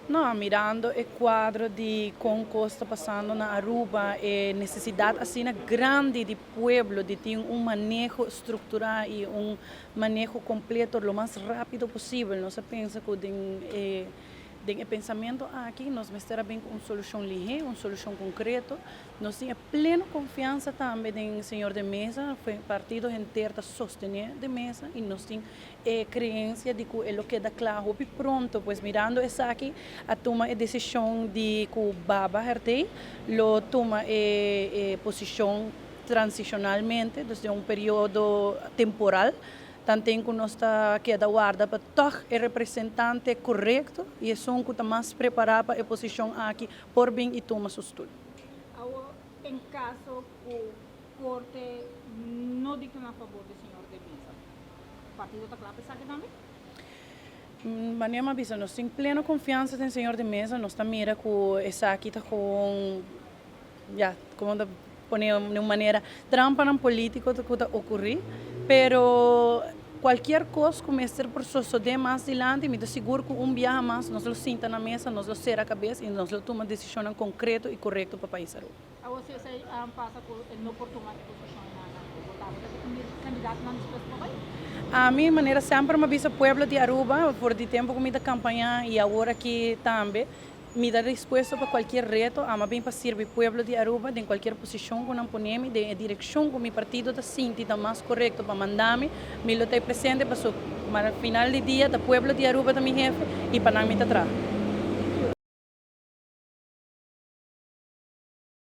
No, mirando e cuadro di con cos ta pasando na Aruba, e necesidad asina grandi di pueblo di tin un maneho structura y un maneho completo lo mas rapido posibel, nos a pensa cu den e pensamento aki nos mester a bin cu un solucion lihe, un solucion concreto. Nos tin e pleno confiansa tambe den señor De Meza, partido henter ta sostene De Meza y nos tin e creencia di cu e lo keda cla hopi pronto. Pues mirando esaki a tuma e decision di cu Baba Herdé lo tuma e posicion transicionalmente, dus den un periodo temporal, tanten cu nos ta keda warda pa toch e representante corecto y esun cu ta mas prepara pa e posicion aki por bin y tuma su stoel. Awo, en caso cu corte no dicta na favor di señor De Meza, partido ta cla pa esaki tambe? Manera mi a bisa, nos tin pleno confiansa den señor De Meza. Nos ta mira cu esaki ta gewoon, ja, como ta pone di un manera, trampanan politico cu ta ocurri, pero cualkier cos cu mester por sosode mas dilanti, mi ta sigur cu un biaha mas nos lo sinta na mesa, nos lo cera cabes y nos lo tuma decisionnan concreto y corecto pa pais Aruba. Awo, si esey pasa cu no por tuma e posicion na bo tabata e candidatonan despues pa bay? Ami, manera semper mi a bisa pueblo di Aruba, for di tempo cu mi ta campaña y awor aki tambe, mi ta dispuesto pa cualkier reto. Ami a bin pa sirbi pueblo di Aruba den cualkier posicion cu nan pone mi, den e direccion cu mi partido ta sinti ta mas corecto pa manda mi, mi lo ta presente paso na final di dia ta pueblo di Aruba ta mi hefe y pa nan mi ta traha.